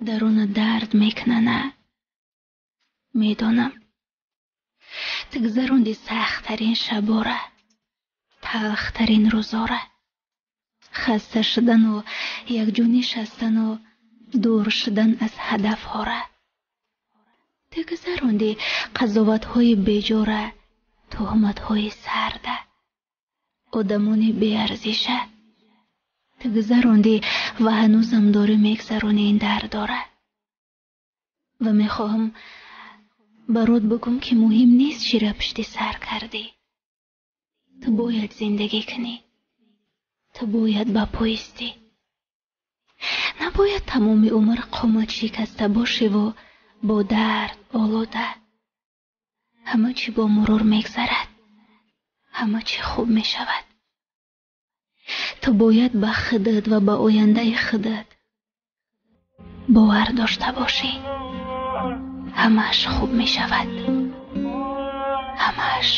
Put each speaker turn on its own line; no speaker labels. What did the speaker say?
Даруна дард мекунана. Медонам. Ту гузаронди сахттарин шабора, талхтарин рӯзора. Хаста шудану якҷо нишастану дур шудан аз ҳадафҳора. Ту гузаронди қазоватҳои беҷора, туҳматҳои сарда, одамони беарзиша. Ту гузарондӣ ва ҳанӯзам дорӣ мегзаронӣ ин дардора. Ва мехоҳам барот бигӯм, ки муҳим нест чира пушти сар кардӣ. Ту бояд зиндагӣ кунӣ. Ту бояд ба по истӣ. Набояд тамоми умр қомат шикаста бошиву бо дард олуда. Ҳама чӣ бо мурур мегзарад. Ҳама чӣ хуб мешавад. Ту бояд ба худат ва ба ояндаи худат бовар дошта бошӣ. Ҳамааш хуб мешавад. Ҳамааш.